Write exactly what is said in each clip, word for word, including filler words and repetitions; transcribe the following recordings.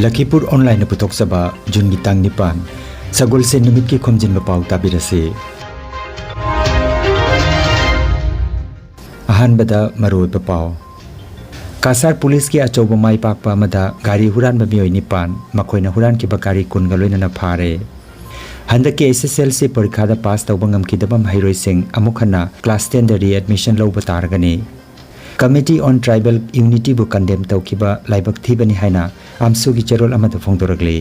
ꯂꯈꯤꯄꯨꯔ ꯑꯣꯟꯂꯥꯏꯟꯅ ꯄꯨꯊꯣꯛꯆꯕ ꯖꯨꯟꯒꯤ ꯇꯥꯡ ꯅꯤꯄꯥꯟ, ꯁꯒꯣꯜꯁꯦꯟ ꯅꯨꯃꯤꯠꯀꯤ ꯈꯣꯝꯖꯤꯟꯕ ꯄꯥꯎ ꯇꯥꯕꯤꯔꯁꯤ꯫ ꯑꯍꯥꯟꯕꯗ ꯃꯔꯨꯑꯣꯏꯕ ꯄꯥꯎ꯫ ꯀꯥꯁꯥꯔ ꯄꯨꯂꯤꯁꯀꯤ ꯑꯆꯧꯕ ꯃꯥꯏ ꯄꯥꯛꯄ ꯑꯃꯗ ꯒꯥꯔꯤ ꯍꯨꯔꯥꯟꯕ ꯃꯤꯑꯣꯏ ꯅꯤꯄꯥꯟ, ꯃꯈꯣꯏꯅ ꯍꯨꯔꯥꯟꯈꯤꯕ ꯒꯥꯔꯤ ꯀꯨꯟꯒ ꯂꯣꯏꯅꯅ ꯐꯥꯔꯦ꯫ ꯍꯟꯗꯛꯀꯤ ꯑꯦꯁ ꯑꯦꯁ ꯑꯦꯜ ꯁꯤ ꯄꯔꯤꯈꯥꯗ ꯄꯥꯁ ꯇꯧꯕ ꯉꯝꯈꯤꯗꯕ ꯃꯍꯩꯔꯣꯏꯁꯤꯡ ꯑꯃꯨꯛ ꯍꯟꯅ class ten ꯗ readmission ꯂꯧꯕ ꯇꯥꯔꯒꯅꯤ꯫ Committee on Tribal Unity ꯕꯨ condemn ꯇꯧꯈꯤꯕ ꯂꯥꯏꯕꯛ ꯊꯤꯕꯅꯤ ꯍꯥꯏꯅ ꯑꯝꯁꯨꯒꯤ ꯆꯦꯔꯣꯜ ꯑꯃꯗ ꯐꯣꯡꯗꯣꯔꯛꯂꯤ꯫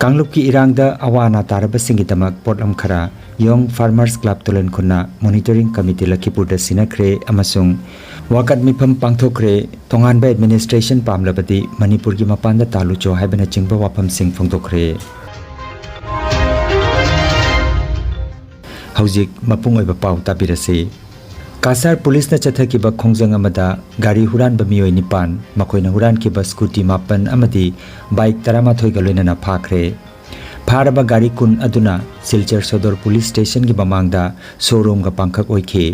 ꯀꯥꯡꯂꯨꯞꯀꯤ ꯏꯔꯥꯡꯗ ꯑꯋꯥ ꯑꯅꯥ ꯇꯥꯔꯕꯁꯤꯡꯒꯤꯗꯃꯛ ꯄꯣꯠꯂꯝ ꯈꯔ Young Farmers Club ꯇꯨꯂꯟ ꯈꯨꯟꯅ monitoring committee ꯂꯈꯤꯄꯨꯔꯗ ꯁꯤꯟꯅꯈ꯭ꯔꯦ ꯑꯃꯁꯨꯡ ꯋꯥꯀꯠ ꯃꯤꯐꯝ ꯄꯥꯡꯊꯣꯛꯈ꯭ꯔꯦ꯫ ꯇꯣꯉꯥꯟꯕ administration ꯄꯥꯝꯂꯕꯗꯤ ꯃꯅꯤꯄꯨꯔꯒꯤ ꯃꯄꯥꯟꯗ ꯇꯥꯜꯂꯨꯆꯣ ꯍꯥꯏꯕꯅꯆꯤꯡꯕ ꯋꯥꯐꯝꯁꯤꯡ ꯐꯣꯡꯗꯣꯛꯈ꯭ꯔꯦ꯫ ꯍꯧꯖꯤꯛ ꯃꯄꯨꯡ ꯑꯣꯏꯕ ꯄꯥꯎ ꯇꯥꯕꯤꯔꯁꯤ꯫ ꯀꯥꯁꯥꯔ ꯄꯨꯂꯤꯁꯅ ꯆꯠꯊꯈꯤꯕ ꯈꯣꯡꯖꯪ ꯑꯃꯗ ꯒꯥꯔꯤ ꯍꯨꯔꯥꯟꯕ ꯃꯤꯑꯣꯏ ꯅꯤꯄꯥꯟ, ꯃꯈꯣꯏꯅ ꯍꯨꯔꯥꯟꯈꯤꯕ scooty ꯃꯥꯄꯟ ꯑꯃꯗꯤ bike ꯇꯔꯥꯃꯥꯊꯣꯏꯒ ꯂꯣꯏꯅꯅ ꯐꯥꯈ꯭ꯔꯦ꯫ ꯐꯥꯔꯕ ꯒꯥꯔꯤ ꯀꯨꯟ ꯑꯗꯨꯅ ꯁꯤꯜꯆꯔ ꯁꯣꯗꯣꯔ ꯄꯨꯂꯤꯁ ꯁ꯭ꯇꯦꯁꯟꯒꯤ ꯃꯃꯥꯡꯗ showroom ꯒ ꯄꯥꯡꯈꯛ ꯑꯣꯏꯈꯤ꯫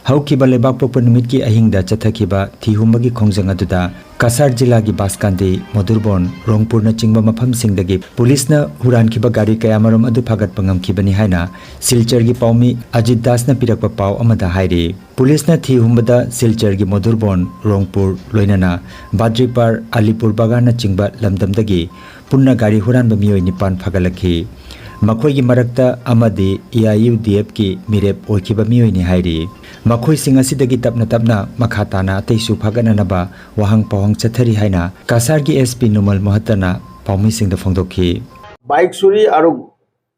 ꯍꯧꯈꯤꯕ ꯂꯩꯕꯥꯛꯄꯣꯛꯄ ꯅꯨꯃꯤꯠꯀꯤ ꯑꯍꯤꯡꯗ ꯆꯠꯊꯈꯤꯕ ꯊꯤ ꯍꯨꯝꯕꯒꯤ ꯈꯣꯡꯖꯪ ꯑꯗꯨꯗ ꯀꯁꯥꯔ ꯖꯤꯂꯥꯒꯤ ꯕꯥꯁꯀꯥꯟꯗꯤ, ꯃꯣꯗꯨꯔꯕꯣꯟ, ꯔꯣꯡꯄꯨꯔꯅꯆꯤꯡꯕ ꯃꯐꯝꯁꯤꯡꯗꯒꯤ ꯄꯨꯂꯤꯁꯅ ꯍꯨꯔꯥꯟꯈꯤꯕ ꯒꯥꯔꯤ ꯀꯌꯥꯃꯔꯨꯝ ꯑꯗꯨ ꯐꯥꯒꯠꯄ ꯉꯝꯈꯤꯕꯅꯤ ꯍꯥꯏꯅ ꯁꯤꯜꯆꯔꯒꯤ ꯄꯥꯎꯃꯤ ꯑꯖꯤꯠ ꯗꯥꯁꯅ ꯄꯤꯔꯛꯄ ꯄꯥꯎ ꯑꯃꯗ ꯍꯥꯏꯔꯤ꯫ ꯄꯨꯂꯤꯁꯅ ꯊꯤ ꯍꯨꯝꯕꯗ ꯁꯤꯜꯆꯔꯒꯤ ꯃꯣꯗꯨꯔꯕꯣꯟ, ꯔꯣꯡꯄꯨꯔ, ꯂꯣꯏꯅꯅ ꯕꯥꯗ꯭ꯔꯤꯄꯥꯔ, ꯑꯂꯤꯄꯨꯔ ꯕꯥꯒꯥꯟꯅꯆꯤꯡꯕ ꯂꯝꯗꯝꯗꯒꯤ ꯄꯨꯟꯅ ꯒꯥꯔꯤ ꯍꯨꯔꯥꯟꯕ ꯃꯤꯑꯣꯏ ꯅꯤꯄꯥꯟ ꯐꯥꯒꯠꯂꯛꯈꯤ꯫ ꯃꯈꯣꯏꯒꯤ ꯃꯔꯛꯇ ꯑꯃꯗꯤ ꯑꯦ ꯑꯥꯏ ꯌꯨ ꯗꯤ ꯑꯦꯐꯀꯤ ꯃꯤꯔꯦꯞ ꯑꯣꯏꯈꯤꯕ ꯃꯤꯑꯣꯏꯅꯤ ꯍꯥꯏꯔꯤ꯫ ꯃꯈꯣꯏꯁꯤꯡ ꯑꯁꯤꯗꯒꯤ ꯇꯞꯅ ꯇꯞꯅ ꯃꯈꯥ ꯇꯥꯅ ꯑꯇꯩꯁꯨ ꯐꯥꯒꯠꯅꯅꯕ ꯋꯥꯍꯪ ꯄꯥꯎꯍꯪ ꯆꯠꯊꯔꯤ ꯍꯥꯏꯅ ꯀꯁꯥꯔꯒꯤ ꯑꯦꯁ ꯄꯤ ꯅꯨꯃꯜ ꯃꯣꯍꯇꯅ ꯄꯥꯎꯃꯤꯁꯤꯡꯗ ꯐꯣꯡꯗꯣꯛꯈꯤ꯫ বাইক চুৰি আৰু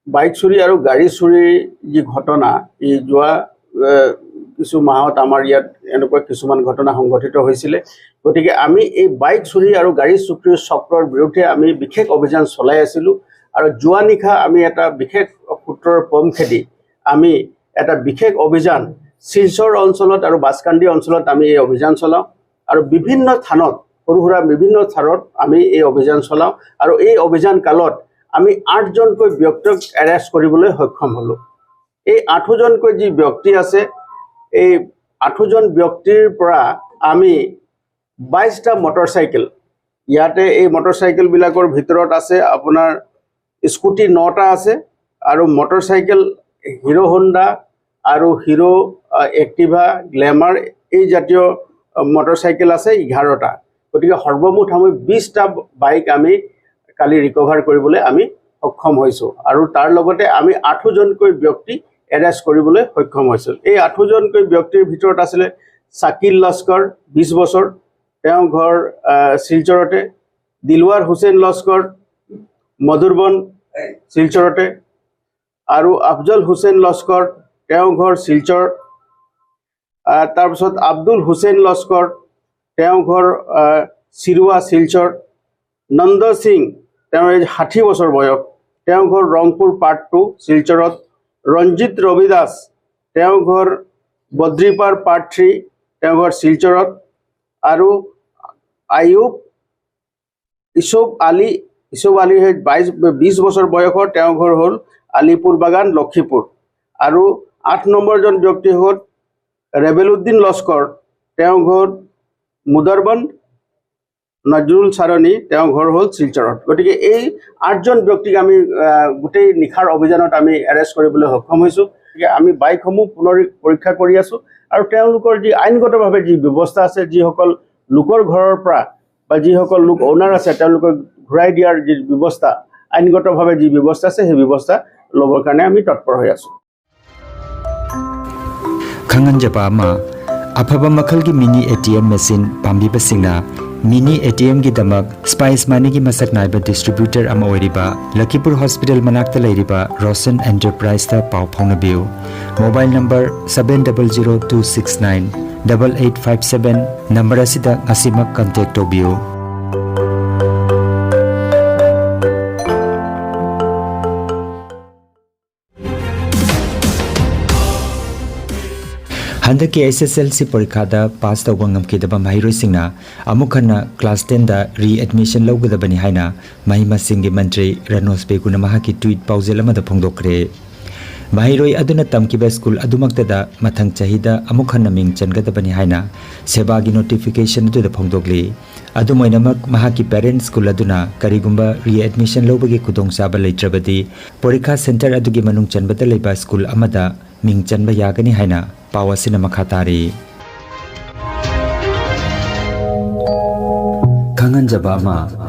বাইক চুৰি আৰু গাড়ী চুৰিৰ যি ঘটনা, এই যোৱা এ, কিছু মাহত আমাৰ ইয়াত এনেকুৱা কিছুমান ঘটনা সংঘটিত হৈছিলে। গতিকে আমি এই বাইক চুৰি আৰু গাড়ী চুৰিৰ চক্ৰৰ বিৰুদ্ধে আমি বিশেষ অভিযান চলাই আছিলোঁ। আৰু যোৱা নিশা আমি এটা বিশেষ সূত্ৰৰ পম খেদি আমি এটা বিশেষ অভিযান শিলচৰ অঞ্চলত আৰু বাছকান্দি অঞ্চলত আমি এই অভিযান চলাওঁ। আৰু বিভিন্ন থানত, সৰু সুৰা বিভিন্ন থানত আমি এই অভিযান চলাওঁ। আৰু এই অভিযান কালত আমি আঠজনকৈ ব্যক্তিক এৰেষ্ট কৰিবলৈ সক্ষম হ'লোঁ। এই আঠোজনকৈ যি ব্যক্তি আছে, এই আঠোজন ব্যক্তিৰ পৰা আমি বাইশটা মটৰচাইকেল, ইয়াতে এই মটৰচাইকেলবিলাকৰ ভিতৰত আছে আপোনাৰ স্কুটি নটা আছে আৰু মটৰচাইকেল হিৰ' হোণ্ডা আৰু হিৰ' এক্টিভা, গ্লেমাৰ, এই জাতীয় মটৰচাইকেল আছে এঘাৰটা। গতিকে সৰ্বমুঠ আমি বিছটা বাইক আমি কালি ৰিকভাৰ কৰিবলৈ আমি সক্ষম হৈছোঁ আৰু তাৰ লগতে আমি আঠোজনকৈ ব্যক্তি এৰেষ্ট কৰিবলৈ সক্ষম হৈছোঁ। এই আঠোজনকৈ ব্যক্তিৰ ভিতৰত আছিলে শাকিল লস্কৰ, বিছ বছৰ, তেওঁ ঘৰ আহ, শিলচৰতে। দিলৱাৰ হুছেইন লস্কৰ, মধুৰবন, শিলচৰতে। আৰু আফজল হুছেইন লস্কৰ, তেওঁ ঘৰ শিলচৰ। আহ, তাৰপিছত আব্দুল হুছেইন লস্কৰ, তেওঁ ঘৰ আহ, চিৰুৱা, শিলচৰ। নন্দ সিং, তেওঁৰ age ষাঠি বছৰ বয়স, তেওঁ ঘৰ ৰংপুৰ পাৰ্ট টু, শিলচৰত। ৰঞ্জিত ৰবি দাস, তেওঁ ঘৰ বদ্ৰীপাৰ পাৰ্ট থ্ৰী, তেওঁ ঘৰ শিলচৰত। আৰু আয়ুব ইছুফ আলী, ইছুফ আলী সেই বাইছ বিছ বছৰ বয়সৰ, তেওঁ ঘৰ হ'ল আলিপুৰ বাগান, লক্ষীপুৰ। আৰু আঠ নম্বৰজন ব্যক্তি হ'ল ৰেবেলুদ্দিন লস্কৰ, তেওঁ ঘৰ মুদৰবন। নজৰুল চাৰণী, তেওঁ ঘৰ হ'ল শিলচৰত। গতিকে এই আঠজন ব্যক্তিক আমি আহ, গোটেই নিশাৰ অভিযানত আমি এৰেষ্ট কৰিবলৈ সক্ষম হৈছোঁ। গতিকে আমি বাইকসমূহ পুনৰ পৰীক্ষা কৰি আছোঁ আৰু তেওঁলোকৰ যি আইনগতভাৱে যি ব্যৱস্থা আছে, যিসকল লোকৰ ঘৰৰ পৰা বা যিসকল লোক অ'নাৰ আছে তেওঁলোকক ঘূৰাই দিয়াৰ যি ব্যৱস্থা, আইনগতভাৱে যি ব্যৱস্থা আছে সেই ব্যৱস্থা ল'বৰ কাৰণে আমি তৎপৰ হৈ আছোঁ। ꯈꯪꯍꯟꯖꯕ ꯑꯃ, ꯑꯐꯕ ꯃꯈꯜꯒꯤ mini A T M machine ꯄꯥꯝꯕꯤꯕꯁꯤꯡꯅ ꯃꯤꯅꯤ ꯑꯦ ꯇꯤ ꯑꯦꯝꯒꯤꯗꯃꯛ ꯁ꯭ꯄꯥꯏꯁ ꯃꯅꯤꯒꯤ ꯃꯁꯛ ꯅꯥꯏꯕ ꯗꯤꯁꯇ꯭ꯔꯤꯕ꯭ꯌꯨꯇꯔ ꯑꯃ ꯑꯣꯏꯔꯤꯕ ꯂꯈꯤꯄꯨꯔ ꯍꯣꯁꯄꯤꯇꯥꯜ ꯃꯅꯥꯛꯇ ꯂꯩꯔꯤꯕ ꯔꯣꯁꯟ ꯑꯦꯟꯇꯔꯄ꯭ꯔꯥꯏꯖꯇ ꯄꯥꯎ ꯐꯥꯎꯅꯕꯤꯌꯨ꯫ Mobile number seven double zero two six nine double eight five seven number ꯑꯁꯤꯗ ꯉꯁꯤꯃꯛ ꯀꯟꯇꯦꯛ ꯇꯧꯕꯤꯌꯨ꯫ ꯍꯟꯗꯛꯀꯤ ꯑꯦꯁ ꯑꯦꯁ ꯑꯦꯜ ꯁꯤ ꯄꯔꯤꯈꯥꯗ ꯄꯥꯁ ꯇꯧꯕ ꯉꯝꯈꯤꯗꯕ ꯃꯍꯩꯔꯣꯏꯁꯤꯡꯅ ꯑꯃꯨꯛ ꯍꯟꯅ ꯀ꯭ꯂꯥꯁ ꯇꯦꯟꯗ ꯔꯤ ꯑꯦꯗꯃꯤꯁꯟ ꯂꯧꯒꯗꯕꯅꯤ ꯍꯥꯏꯅ ꯃꯍꯩ ꯃꯁꯤꯡꯒꯤ ꯃꯟꯇ꯭ꯔꯤ ꯔꯅꯣꯖ ꯄꯦꯒꯨꯅ ꯃꯍꯥꯛꯀꯤ ꯇ꯭ꯋꯤꯠ ꯄꯥꯎꯖꯦꯜ ꯑꯃꯗ ꯐꯣꯡꯗꯣꯛꯈ꯭ꯔꯦ꯫ ꯃꯍꯩꯔꯣꯏ ꯑꯗꯨꯅ ꯇꯝꯈꯤꯕ ꯁ꯭ꯀꯨꯜ ꯑꯗꯨꯃꯛꯇꯗ ꯃꯊꯪ ꯆꯍꯤꯗ ꯑꯃꯨꯛ ꯍꯟꯅ ꯃꯤꯡ ꯆꯟꯒꯗꯕꯅꯤ ꯍꯥꯏꯅ ꯁꯦꯕꯥꯒꯤ ꯅꯣꯇꯤꯐꯤꯀꯦꯁꯟ ꯑꯗꯨꯗ ꯐꯣꯡꯗꯣꯛꯂꯤ꯫ ꯑꯗꯨꯝ ꯑꯣꯏꯅꯃꯛ, ꯃꯍꯥꯛꯀꯤ ꯄꯦꯔꯦꯟꯠ ꯁ꯭ꯀꯨꯜ ꯑꯗꯨꯅ ꯀꯔꯤꯒꯨꯝꯕ ꯔꯤꯑꯦꯗꯃꯤꯁꯟ ꯂꯧꯕꯒꯤ ꯈꯨꯗꯣꯡꯆꯥꯕ ꯂꯩꯇ꯭ꯔꯕꯗꯤ, ꯄꯣꯔꯤꯈꯥ ꯁꯦꯟꯇꯔ ꯑꯗꯨꯒꯤ ꯃꯅꯨꯡ ꯆꯟꯕꯗ ꯂꯩꯕ ꯁ꯭ꯀꯨꯜ ꯑꯃꯗ ꯃꯤꯡ ꯆꯟꯕ ꯌꯥꯒꯅꯤ ꯍꯥꯏꯅ ꯄꯥꯎ ꯑꯁꯤꯅ ꯃꯈꯥ ꯇꯥꯔꯤ꯫ ꯈꯪꯍꯟꯖꯕ ꯑꯃ,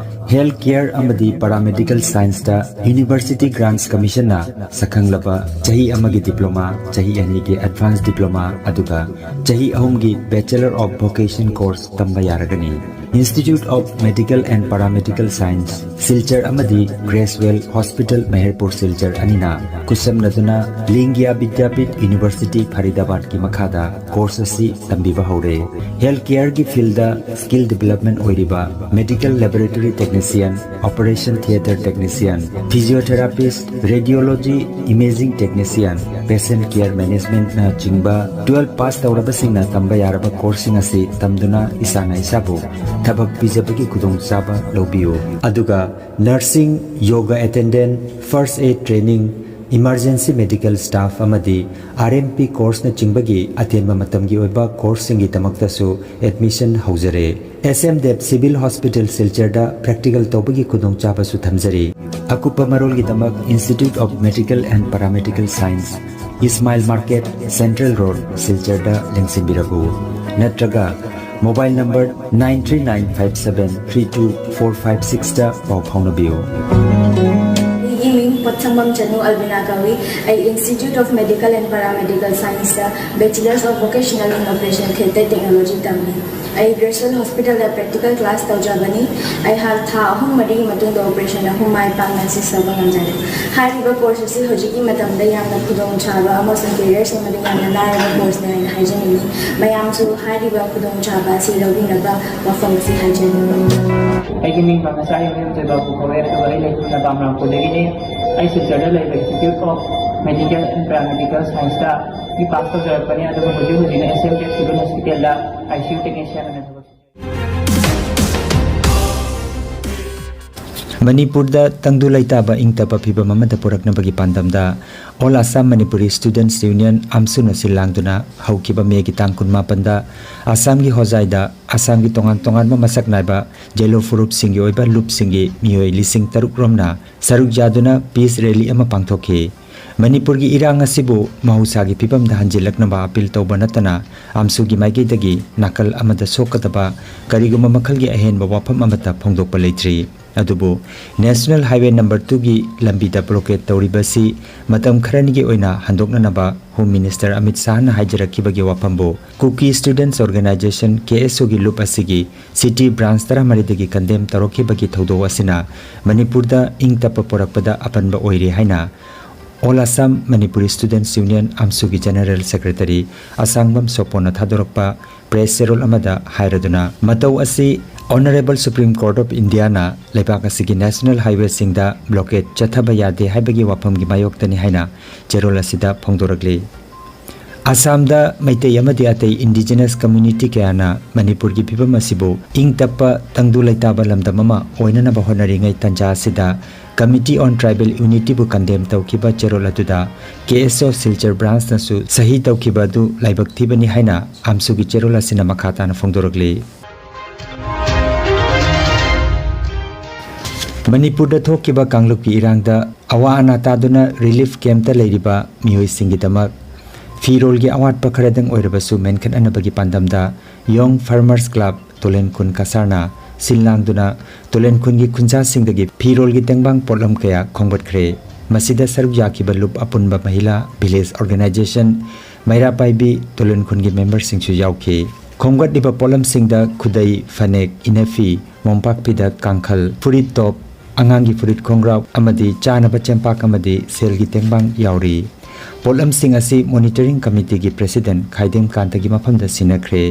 ꯍꯦꯜꯊ ꯀꯦꯌꯔ ꯑꯃꯗꯤ ꯄꯦꯔꯥꯃꯦꯗꯤꯀꯦꯜ ꯁꯥꯏꯟꯁꯇ ꯌꯨꯅꯤꯚꯔꯁꯤꯇꯤ ꯒ꯭ꯔꯥꯟꯠꯁ ꯀꯃꯤꯁꯟꯅ ꯁꯛꯈꯪꯂꯕ ꯆꯍꯤ ꯑꯃꯒꯤ ꯗꯤꯄ꯭ꯂꯣꯃꯥ, ꯆꯍꯤ ꯑꯅꯤꯒꯤ ꯑꯦꯗꯚꯥꯟꯁ ꯗꯤꯄ꯭ꯂꯣꯃꯥ, ꯑꯗꯨꯒ ꯆꯍꯤ ꯑꯍꯨꯝꯒꯤ ꯕꯦꯆꯂꯔ ꯑꯣꯐ ꯚꯣꯀꯦꯁꯟ ꯀꯣꯔꯁ ꯇꯝꯕ ꯌꯥꯔꯒꯅꯤ꯫ Institute of Medical and Paramedical Science, Silchar ꯑꯃꯗꯤ ꯒ꯭ꯔꯦꯁꯋꯦꯜ ꯍꯣꯁꯄꯤꯇꯥꯜ ꯃꯦꯍꯔꯄꯨꯔ ꯁꯤꯜꯆꯔ ꯑꯅꯤꯅ ꯈꯨꯠꯁꯝꯅꯗꯨꯅ ꯂꯤꯡꯒꯤꯌꯥ ꯕꯤꯗ꯭ꯌꯥꯄꯤꯊ ꯌꯨꯅꯤꯚꯔꯁꯤꯇꯤ ꯐꯔꯤꯗꯥꯕꯥꯗꯀꯤ ꯃꯈꯥꯗ ꯀꯣꯔꯁ ꯑꯁꯤ ꯇꯝꯕꯤꯕ ꯍꯧꯔꯦ꯫ ꯍꯦꯜꯊ ꯀꯦꯌꯔꯒꯤ ꯐꯤꯜꯗ ꯁ꯭ꯀꯤꯜ ꯗꯤꯕꯦꯂꯞꯃꯦꯟ ꯑꯣꯏꯔꯤꯕ medical laboratory technician, operation theatre technician, physiotherapist, radiology imaging technician, patient care ꯃꯦꯅꯦꯖꯃꯦꯟꯠꯅꯆꯤꯡꯕ ꯇꯨꯋꯦꯜꯐ ꯄꯥꯁ ꯇꯧꯔꯕꯁꯤꯡꯅ ꯇꯝꯕ ꯌꯥꯔꯕ ꯀꯣꯔꯁꯁꯤꯡ ꯑꯁꯤ ꯇꯝꯗꯨꯅ ꯏꯁꯥꯅ ꯏꯁꯥꯕꯨ ꯊꯕꯛ ꯄꯤꯖꯕꯒꯤ ꯈꯨꯗꯣꯡꯆꯥꯕ ꯂꯧꯕꯤꯌꯨ꯫ ꯑꯗꯨꯒ nursing, yoga attendant, first aid training, emergency medical staff ꯑꯃꯗꯤ ꯑꯥꯔ ꯑꯦꯝ ꯄꯤ ꯀꯣꯔꯁꯅꯆꯤꯡꯕꯒꯤ ꯑꯇꯦꯟꯕ ꯃꯇꯝꯒꯤ ꯑꯣꯏꯕ ꯀꯣꯔꯁꯁꯤꯡꯒꯤꯗꯃꯛꯇꯁꯨ ꯑꯦꯗꯃꯤꯁꯟ ꯍꯧꯖꯔꯦ꯫ S M Dev civil hospital ꯁꯤꯜꯆꯔꯗ ꯄ꯭ꯔꯦꯛꯇꯤꯀꯦꯜ ꯇꯧꯕꯒꯤ ꯈꯨꯗꯣꯡꯆꯥꯕꯁꯨ ꯊꯝꯖꯔꯤ꯫ ꯑꯀꯨꯞꯄ ꯃꯔꯣꯜꯒꯤꯗꯃꯛ Institute of Medical and Paramedical Science, Ismail market, central road, ꯁꯤꯜꯆꯔꯗ ꯂꯦꯡꯁꯤꯟꯕꯤꯔꯛꯎ, ꯅꯠꯇ꯭ꯔꯒ mobile number nine three nine five seven three two four five ꯁꯤꯛꯁꯇ ꯄꯥꯎ ꯐꯥꯎꯅꯕꯤꯌꯨ꯫ ꯑꯩꯒꯤ ꯃꯤꯡ ꯄꯣꯠꯁꯪꯕꯝ ꯆꯅꯨ ꯑꯜꯕꯤꯅꯥ ꯀꯧꯏ꯫ ꯑꯩ Institute of Medical and Paramedical Scienceꯇ Bachelors of Vocational in Operation Theatre Technology ꯇꯝꯃꯤ꯫ ꯑꯩ ꯒ꯭ꯔꯦꯁꯋꯦꯜ ꯍꯣꯁꯄꯤꯇꯥꯜꯗ ꯄ꯭ꯔꯦꯛꯇꯤꯀꯦꯜ ꯀ꯭ꯂꯥꯁ ꯇꯧꯖꯕꯅꯤ꯫ ꯑꯩꯍꯥꯛ ꯊꯥ ꯑꯍꯨꯝ ꯃꯔꯤꯒꯤ ꯃꯇꯨꯡꯗ ꯑꯣꯄꯔꯦꯁꯟ ꯑꯍꯨꯝ ꯃꯥꯏ ꯄꯥꯛꯅ ꯁꯤꯁ ꯇꯧꯕ ꯉꯝꯖꯔꯦ꯫ ꯍꯥꯏꯔꯤꯕ ꯀꯣꯔꯁ ꯑꯁꯤ ꯍꯧꯖꯤꯛꯀꯤ ꯃꯇꯝꯗ ꯌꯥꯝꯅ ꯈꯨꯗꯣꯡꯆꯥꯕ ꯑꯃꯁꯨꯡ ꯀꯦꯔꯤꯌꯔ ꯁꯦꯝꯕꯗ ꯌꯥꯝꯅ ꯂꯥꯏꯔꯕ ꯀꯣꯔꯁꯅꯤ ꯍꯥꯏꯅ ꯍꯥꯏꯖꯅꯤꯡꯏ꯫ ꯃꯌꯥꯝꯁꯨ ꯍꯥꯏꯔꯤꯕ ꯈꯨꯗꯣꯡꯆꯥꯕ ꯑꯁꯤ ꯂꯧꯕꯤꯅꯕ ꯋꯥꯐꯝ ꯑꯁꯤ ꯍꯥꯏꯖꯔꯤ꯫ ꯑꯩꯒꯤ ꯃꯤꯡ ꯃꯃꯁꯥ ꯌꯨꯝ ꯇꯣꯏꯕꯥꯕꯨ ꯀꯧꯋꯦ, ꯑꯗꯨꯒ ꯑꯩ ꯂꯩꯐꯝꯅ ꯕꯥꯃꯅꯥꯄꯨꯔꯗꯒꯤꯅꯤ꯫ ꯑꯩ ꯁꯤꯜꯆꯔꯗ ꯂꯩꯕ Institute of Medical and Paramedical Scienceꯇ ꯕꯤ ꯄꯥꯁ ꯇꯧꯖꯔꯛꯄꯅꯤ, ꯑꯗꯨꯒ ꯍꯧꯖꯤꯛ ꯍꯧꯖꯤꯛꯅ ꯑꯦꯁ ꯑꯦꯝ ꯀꯦ ꯁꯤꯚꯤꯜ ꯍꯣꯁꯄꯤꯇꯥꯜꯗ ꯑꯥꯏ ꯁꯤ ꯌꯨ ꯇꯦꯛꯅꯤꯁꯤꯌꯥꯟ ꯑꯣꯏꯅ ꯊꯕꯛ ꯁꯨꯖꯔꯤ꯫ ꯃꯅꯤꯄꯨꯔꯗ ꯇꯪꯗꯨ ꯂꯩꯇꯥꯕ ꯏꯪ ꯇꯞꯄ ꯐꯤꯕꯝ ꯑꯃꯗ ꯄꯨꯔꯛꯅꯕꯒꯤ ꯄꯥꯟꯗꯝꯗ All Assam Manipuri Students Union, ꯑꯝꯁꯨꯅ ꯁꯤꯜ ꯂꯥꯡꯗꯨꯅ ꯍꯧꯈꯤꯕ ꯃꯦꯒꯤ ꯇꯥꯡ ꯀꯨꯟꯃꯥꯄꯟꯗ ꯑꯁꯥꯝꯒꯤ ꯍꯣꯖꯥꯏꯗ ꯑꯁꯥꯝꯒꯤ ꯇꯣꯉꯥꯟ ꯇꯣꯉꯥꯟꯕ ꯃꯁꯛ ꯅꯥꯏꯕ ꯖꯦꯂꯣ ꯐꯨꯔꯨꯞꯁꯤꯡꯒꯤ ꯑꯣꯏꯕ ꯂꯨꯞꯁꯤꯡꯒꯤ ꯃꯤꯑꯣꯏ ꯂꯤꯁꯤꯡ ꯇꯔꯨꯛ ꯔꯣꯝꯅ ꯁꯔꯨꯛ ꯌꯥꯗꯨꯅ ꯄꯤꯁ ꯔꯦꯂꯤ ꯑꯃ ꯄꯥꯡꯊꯣꯛꯈꯤ꯫ ꯃꯅꯤꯄꯨꯔꯒꯤ ꯏꯔꯥꯡ ꯑꯁꯤꯕꯨ ꯃꯍꯧꯁꯥꯒꯤ ꯐꯤꯕꯝꯗ ꯍꯟꯖꯤꯜꯂꯛꯅꯕ ꯑꯄꯤꯜ ꯇꯧꯕ ꯅꯠꯇꯅ ꯑꯝꯁꯨꯒꯤ ꯃꯥꯏꯀꯩꯗꯒꯤ ꯅꯥꯀꯜ ꯑꯃꯗ ꯁꯣꯛꯀꯗꯕ ꯀꯔꯤꯒꯨꯝꯕ ꯃꯈꯜꯒꯤ ꯑꯍꯦꯟꯕ ꯋꯥꯐꯝ ꯑꯃꯠꯇ ꯐꯣꯡꯗꯣꯛꯄ ꯂꯩꯇ꯭ꯔꯤ꯫ ꯑꯗꯨꯕꯨ National Highway number two ꯒꯤ ꯂꯝꯕꯤꯗ blockade ꯇꯧꯔꯤꯕ ꯑꯁꯤ ꯃꯇꯝ ꯈꯔꯅꯤꯒꯤ ꯑꯣꯏꯅ ꯍꯟꯗꯣꯛꯅꯅꯕ Home Minister Amit ꯁꯥꯍꯅ ꯍꯥꯏꯖꯔꯛꯈꯤꯕꯒꯤ ꯋꯥꯐꯝꯕꯨ Kuki Students Organisation, KSO ꯒꯤ ꯂꯨꯞ ꯑꯁꯤꯒꯤ city branch ꯇꯔꯥꯃꯔꯤꯗꯒꯤ condemn ꯇꯧꯔꯛꯈꯤꯕꯒꯤ ꯊꯧꯗꯣꯛ ꯑꯁꯤꯅ ꯃꯅꯤꯄꯨꯔꯗ ꯏꯪ ꯇꯞꯄ ꯄꯣꯔꯛꯄꯗ ꯑꯄꯟꯕ ꯑꯣꯏꯔꯦ ꯍꯥꯏꯅ All Assam Manipuri Students Union, ꯑꯝꯁꯨꯒꯤ General Secretary ꯑꯁꯥꯡꯕꯝ ꯁꯣꯄꯣꯟꯅ ꯊꯥꯗꯣꯔꯛꯄ press ꯆꯦꯔꯣꯜ ꯑꯃꯗ ꯍꯥꯏꯔꯗꯨꯅ, ꯃꯇꯧ ꯑꯁꯤ Honourable Supreme Court of India ꯅ ꯂꯩꯕꯥꯛ ꯑꯁꯤꯒꯤ National Highway ꯁꯤꯡꯗ blockade ꯆꯠꯊꯕ ꯌꯥꯗꯦ ꯍꯥꯏꯕꯒꯤ ꯋꯥꯐꯝꯒꯤ ꯃꯥꯌꯣꯛꯇꯅꯤ ꯍꯥꯏꯅ ꯆꯦꯔꯣꯜ ꯑꯁꯤꯗ ꯐꯣꯡꯗꯣꯔꯛꯂꯤ꯫ ꯑꯁꯥꯝꯗ ꯃꯩꯇꯩ ꯑꯃꯗꯤ ꯑꯇꯩ indigenous community ꯀꯌꯥꯅ ꯃꯅꯤꯄꯨꯔꯒꯤ ꯐꯤꯕꯝ ꯑꯁꯤꯕꯨ ꯏꯪ ꯇꯞꯄ ꯇꯪꯗꯨ ꯂꯩꯇꯥꯕ ꯂꯝꯗꯝ ꯑꯃ ꯑꯣꯏꯅꯅꯕ ꯍꯣꯠꯅꯔꯤꯉꯩ ꯇꯥꯟꯖꯥ ꯑꯁꯤꯗ Committee on Tribal Unity ꯕꯨ condemn ꯇꯧꯈꯤꯕ ꯆꯦꯔꯣꯜ ꯑꯗꯨꯗ KSO ꯁꯤꯜꯆꯔ branch ꯅꯁꯨ ꯁꯍꯤ ꯇꯧꯈꯤꯕ ꯑꯗꯨ ꯂꯥꯏꯕꯛ ꯊꯤꯕꯅꯤ ꯍꯥꯏꯅ ꯑꯝꯁꯨꯒꯤ ꯆꯦꯔꯣꯜ ꯑꯁꯤꯅ ꯃꯈꯥ ꯇꯥꯅ ꯐꯣꯡꯗꯣꯔꯛꯂꯤ꯫ ꯃꯅꯤꯄꯨꯔꯗ ꯊꯣꯛꯈꯤꯕ ꯀꯥꯡꯂꯨꯞꯀꯤ ꯏꯔꯥꯡꯗ ꯑꯋꯥ ꯑꯅꯥ ꯇꯥꯗꯨꯅ relief camp ꯇ ꯂꯩꯔꯤꯕ ꯃꯤꯑꯣꯏꯁꯤꯡꯒꯤꯗꯃꯛ ꯐꯤꯔꯣꯜꯒꯤ ꯑꯋꯥꯠꯄ ꯈꯔꯗꯪ ꯑꯣꯏꯔꯕꯁꯨ ꯃꯦꯟꯈꯠꯅꯅꯕꯒꯤ ꯄꯥꯟꯗꯝꯗ Young Farmers Club ꯇꯣꯂꯦꯟꯈꯨꯟ ꯀꯁꯥꯔꯅ ꯁꯤꯜ ꯂꯥꯡꯗꯨꯅ ꯇꯣꯂꯦꯟꯈꯨꯟꯒꯤ ꯈꯨꯟꯖꯥꯁꯤꯡꯗꯒꯤ ꯐꯤꯔꯣꯜꯒꯤ ꯇꯦꯡꯕꯥꯡ ꯄꯣꯠꯂꯝ ꯀꯌꯥ ꯈꯣꯝꯒꯠꯈ꯭ꯔꯦ꯫ ꯃꯁꯤꯗ ꯁꯔꯨꯛ ꯌꯥꯈꯤꯕ ꯂꯨꯞ ꯑꯄꯨꯟꯕ ꯃꯍꯤꯂꯥ village organization ꯃꯩꯔꯥ ꯄꯥꯏꯕꯤ ꯇꯣꯂꯦꯟꯈꯨꯟꯒꯤ member ꯁꯤꯡꯁꯨ ꯌꯥꯎꯈꯤ꯫ ꯈꯣꯝꯒꯠꯂꯤꯕ ꯄꯣꯠꯂꯝꯁꯤꯡꯗ ꯈꯨꯗꯩ, ꯐꯅꯦꯛ, ꯏꯅꯐꯤ, ꯃꯣꯝꯄꯥꯛ ꯐꯤꯗꯛ, ꯀꯥꯡꯈꯜ, ꯐꯨꯔꯤꯠ ꯇꯣꯞ, ꯑꯉꯥꯡꯒꯤ ꯐꯨꯔꯤꯠ ꯈꯣꯡꯒ꯭ꯔꯥꯎ ꯑꯃꯗꯤ ꯆꯥꯅꯕ ꯆꯦꯡꯄꯥꯛ ꯑꯃꯗꯤ ꯁꯦꯜꯒꯤ ꯇꯦꯡꯕꯥꯡ ꯌꯥꯎꯔꯤ꯫ ꯄꯣꯠꯂꯝꯁꯤꯡ ꯑꯁꯤ monitoring committee ꯒꯤ president ꯈꯥꯏꯗꯦꯝ ꯀꯥꯟꯇꯒꯤ ꯃꯐꯝꯗ ꯁꯤꯟꯅꯈ꯭ꯔꯦ꯫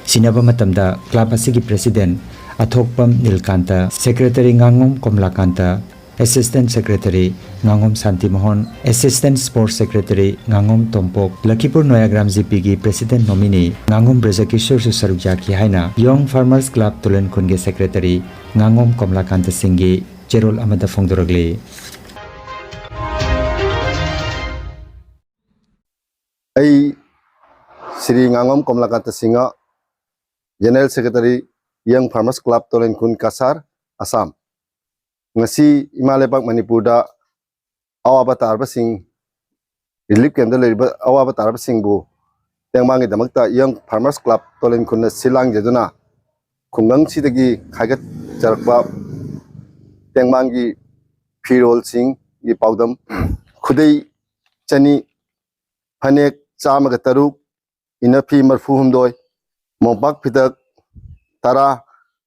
ꯁꯤꯟꯅꯕ ꯃꯇꯝꯗ club ꯑꯁꯤꯒꯤ president ꯑꯊꯣꯛꯄꯝ ꯅꯤꯜꯀꯥꯟꯇ, secretary ꯉꯥꯉꯣꯝ ꯀꯣꯝꯂꯥꯀꯥꯟꯇ, assistant secretary ꯉꯥꯉꯣꯝ ꯁꯥꯟꯇꯤꯃꯣꯍꯟ, assistant sports secretary ꯉꯥꯉꯣꯝ ꯇꯣꯝꯄꯣꯛ, ꯂꯈꯤꯄꯨꯔ ꯅꯣꯌꯥꯒ꯭ꯔꯥꯝ ꯖꯤ ꯄꯤ ꯒꯤ president nominee ꯉꯥꯉꯣꯝ ꯕ꯭ꯔꯖꯀꯤꯁꯣꯔꯁꯨ ꯁꯔꯨꯛ ꯌꯥꯈꯤ ꯍꯥꯏꯅ Young Farmers Club ꯇꯨꯂꯟ ꯈꯨꯟꯒꯤ secretary ꯉꯥꯉꯣꯝ ꯀꯣꯝꯂꯥꯀꯥꯟꯇ ꯁꯤꯡꯒꯤ ꯆꯦꯔꯣꯜ ꯑꯃꯗ ꯐꯣꯡꯗꯣꯔꯛꯂꯤ꯫ Shri ꯉꯥꯉꯣꯝ ꯀꯃꯂꯥꯀꯥꯟꯇ Singh, General Secretary, Young Farmers Club, ꯇꯣꯂꯦꯟꯈꯨꯟ, Cachar, Assam. ꯉꯁꯤ ꯏꯃꯥ ꯂꯩꯕꯥꯛ ꯃꯅꯤꯄꯨꯔꯗ ꯑꯋꯥꯕ ꯇꯥꯔꯕꯁꯤꯡ, ꯔꯤꯂꯤꯐ ꯀꯦꯝꯞꯇ ꯂꯩꯔꯤꯕ ꯑꯋꯥꯕ ꯇꯥꯔꯕꯁꯤꯡꯕꯨ ꯇꯦꯡꯕꯥꯡꯒꯤꯗꯃꯛꯇ Young Farmers Club, ꯇꯣꯂꯦꯟꯈꯨꯟꯅ ꯁꯤꯜ ꯂꯥꯡꯖꯗꯨꯅ ꯈꯨꯡꯒꯪꯁꯤꯗꯒꯤ ꯈꯥꯏꯒꯠꯆꯔꯛꯄ ꯇꯦꯡꯕꯥꯡꯒꯤ ꯐꯤꯔꯣꯜꯁꯤꯡꯒꯤ ꯄꯥꯎꯗꯝ, ꯈꯨꯗꯩ ꯆꯅꯤ, ꯐꯅꯦꯛ ꯆꯥꯝꯃꯒ ꯇꯔꯨꯛ, ꯏꯅꯐꯤ ꯃꯔꯤꯐꯨ ꯍꯨꯝꯗꯣꯏ, ꯃꯣꯝꯄꯥꯛ ꯐꯤꯗꯛ ꯇꯔꯥ,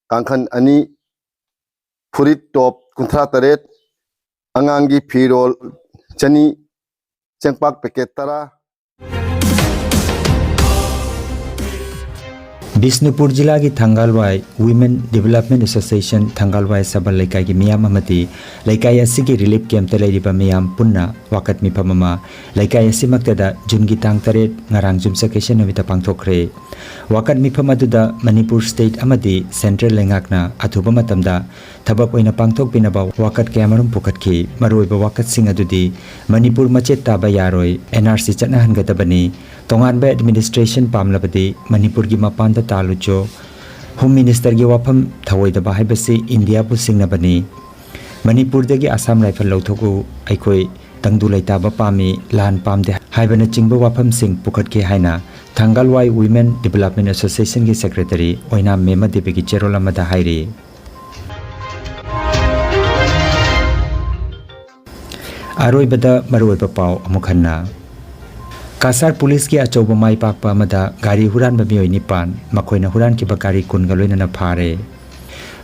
ꯀꯥꯡꯈꯟ ꯑꯅꯤ, ꯐꯨꯔꯤꯠ ꯇꯣꯞ ꯀꯨꯟꯊ꯭ꯔꯥ ꯇꯔꯦꯠ, ꯑꯉꯥꯡꯒꯤ ꯐꯤꯔꯣꯜ ꯆꯅꯤ, ꯆꯦꯡꯄꯥꯛ ꯄꯦꯀꯦꯠ ꯇꯔꯥ꯫ ꯕꯤꯁꯅꯨꯄꯨꯔ ꯖꯤꯂꯥꯒꯤ ꯊꯥꯡꯒꯥꯜꯋꯥꯏ Women Development Association ꯊꯥꯡꯒꯥꯜꯋꯥꯏ ꯁꯕꯜ ꯂꯩꯀꯥꯏꯒꯤ ꯃꯤꯌꯥꯝ ꯑꯃꯗꯤ ꯂꯩꯀꯥꯏ ꯑꯁꯤꯒꯤ ꯔꯤꯂꯤꯐ ꯀꯦꯝꯞꯇ ꯂꯩꯔꯤꯕ ꯃꯤꯌꯥꯝ ꯄꯨꯟꯅ ꯋꯥꯀꯠ ꯃꯤꯐꯝ ꯑꯃ ꯂꯩꯀꯥꯏ ꯑꯁꯤꯃꯛꯇꯗ ꯖꯨꯟꯒꯤ ꯇꯥꯡ ꯇꯔꯦꯠ, ꯉꯔꯥꯡ ꯌꯨꯝꯁꯀꯩꯁ ꯅꯨꯃꯤꯠꯇ ꯄꯥꯡꯊꯣꯛꯈ꯭ꯔꯦ꯫ ꯋꯥꯀꯠ ꯃꯤꯐꯝ ꯑꯗꯨꯗ ꯃꯅꯤꯄꯨꯔ ꯁ꯭ꯇꯦꯠ ꯑꯃꯗꯤ ꯁꯦꯟꯇ꯭ꯔꯦꯜ ꯂꯩꯉꯥꯛꯅ ꯑꯊꯨꯕ ꯃꯇꯝꯗ ꯊꯕꯛ ꯑꯣꯏꯅ ꯄꯥꯡꯊꯣꯛꯄꯤꯅꯕ ꯋꯥꯀꯠ ꯀꯌꯥꯃꯔꯨꯝ ꯄꯨꯈꯠꯈꯤ꯫ ꯃꯔꯨꯑꯣꯏꯕ ꯋꯥꯀꯠꯁꯤꯡ ꯑꯗꯨꯗꯤ ꯃꯅꯤꯄꯨꯔ ꯃꯆꯦꯠ ꯇꯥꯕ ꯌꯥꯔꯣꯏ, ꯑꯦꯟ ꯑꯥꯔ ꯁꯤ ꯆꯠꯅꯍꯟꯒꯗꯕꯅꯤ, ꯇꯣꯉꯥꯟꯕ ꯑꯦꯗꯃꯤꯅꯤꯁꯇ꯭ꯔꯦꯁꯟ ꯄꯥꯝꯂꯕꯗꯤ ꯃꯅꯤꯄꯨꯔꯒꯤ ꯃꯄꯥꯟꯗ ꯇꯥꯜꯂꯨꯆꯣ, ꯍꯣꯝ ꯃꯤꯅꯤꯁꯇꯔꯒꯤ ꯋꯥꯐꯝ ꯊꯧꯑꯣꯏꯗꯕ ꯍꯥꯏꯕꯁꯤ ꯏꯟꯗꯤꯌꯥꯕꯨ ꯁꯤꯡꯅꯕꯅꯤ, ꯃꯅꯤꯄꯨꯔꯗꯒꯤ ꯑꯁꯥꯝ ꯔꯥꯏꯐꯜ ꯂꯧꯊꯣꯛꯎ, ꯑꯩꯈꯣꯏ ꯇꯪꯗꯨ ꯂꯩꯇꯥꯕ ꯄꯥꯝꯃꯤ, ꯂꯥꯟ ꯄꯥꯝꯗꯦ ꯍꯥꯏꯕꯅꯆꯤꯡꯕ ꯋꯥꯐꯝꯁꯤꯡ ꯄꯨꯈꯠꯈꯤ ꯍꯥꯏꯅ ꯊꯥꯡꯒꯥꯜꯋꯥꯏ Women Development Associationꯒꯤ ꯁꯦꯀ꯭ꯔꯦꯇꯔꯤ ꯑꯣꯏꯅꯥꯝ ꯃꯦꯃ ꯗꯦꯕꯤꯒꯤ ꯆꯦꯔꯣꯜ ꯑꯃꯗ ꯍꯥꯏꯔꯤ꯫ ꯑꯔꯣꯏꯕꯗ ꯃꯔꯨꯑꯣꯏꯕ ꯄꯥꯎ ꯑꯃꯨꯛ ꯍꯟꯅ꯫ ꯀꯁꯥꯔ ꯄꯨꯂꯤꯁꯀꯤ ꯑꯆꯧꯕ ꯃꯥꯏ ꯄꯥꯛꯄ ꯑꯃꯗ ꯒꯥꯔꯤ ꯍꯨꯔꯥꯟꯕ ꯃꯤꯑꯣꯏ ꯅꯤꯄꯥꯟ, ꯃꯈꯣꯏꯅ ꯍꯨꯔꯥꯟꯈꯤꯕ ꯒꯥꯔꯤ ꯀꯨꯟꯒ ꯂꯣꯏꯅꯅ ꯐꯥꯔꯦ꯫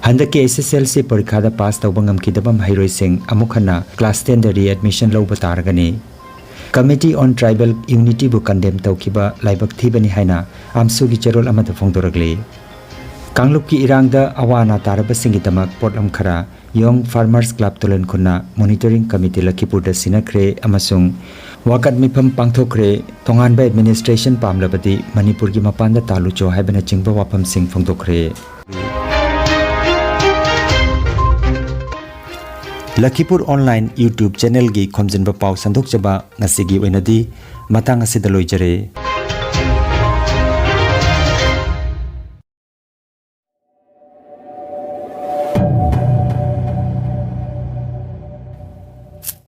ꯍꯟꯗꯛꯀꯤ ꯑꯦꯁ ꯑꯦꯁ ꯑꯦꯜ ꯁꯤ ꯄꯔꯤꯈꯥꯗ ꯄꯥꯁ ꯇꯧꯕ ꯉꯝꯈꯤꯗꯕ ꯃꯍꯩꯔꯣꯏꯁꯤꯡ ꯑꯃꯨꯛ ꯍꯟꯅ ꯀ꯭ꯂꯥꯁ ꯇꯦꯟꯗ ꯔꯤꯑꯦꯗꯃꯤꯁꯟ ꯂꯧꯕ ꯇꯥꯔꯒꯅꯤ꯫ Committee on Tribal Unityꯕꯨ ꯀꯟꯗꯦꯝ ꯇꯧꯈꯤꯕ ꯂꯥꯏꯕꯛ ꯊꯤꯕꯅꯤ ꯍꯥꯏꯅ ꯑꯥꯝꯁꯨꯒꯤ ꯆꯦꯔꯣꯜ ꯑꯃꯗ ꯐꯣꯡꯗꯣꯔꯛꯂꯤ꯫ ꯀꯥꯡꯂꯨꯞꯀꯤ ꯏꯔꯥꯡꯗ ꯑꯋꯥ ꯑꯅꯥ ꯇꯥꯔꯕꯁꯤꯡꯒꯤꯗꯃꯛ ꯄꯣꯠꯂꯝ ꯈꯔ Young Farmers Club ꯇꯣꯂꯦꯟꯈꯨꯟꯅ Monitoring Committee ꯂꯈꯤꯄꯨꯔꯗ ꯁꯤꯟꯅꯈ꯭ꯔꯦ ꯑꯃꯁꯨꯡ ꯋꯥꯀꯠ ꯃꯤꯐꯝ ꯄꯥꯡꯊꯣꯛꯈ꯭ꯔꯦ꯫ ꯇꯣꯉꯥꯟꯕ ꯑꯦꯗꯃꯤꯅꯤꯁꯇ꯭ꯔꯦꯁꯟ ꯄꯥꯝꯂꯕꯗꯤ ꯃꯅꯤꯄꯨꯔꯒꯤ ꯃꯄꯥꯟꯗ ꯇꯥꯜꯂꯨꯆꯣ ꯍꯥꯏꯕꯅꯆꯤꯡꯕ ꯋꯥꯐꯝꯁꯤꯡ ꯐꯣꯡꯗꯣꯛꯈ꯭ꯔꯦ꯫ ꯂꯈꯤꯄꯨꯔ online YouTube channelꯒꯤ ꯈꯣꯝꯖꯤꯟꯕ ꯄꯥꯎ ꯁꯟꯗꯣꯛꯆꯕ ꯉꯁꯤꯒꯤ ꯑꯣꯏꯅꯗꯤ ꯃꯇꯥꯡ ꯑꯁꯤꯗ ꯂꯣꯏꯖꯔꯦ꯫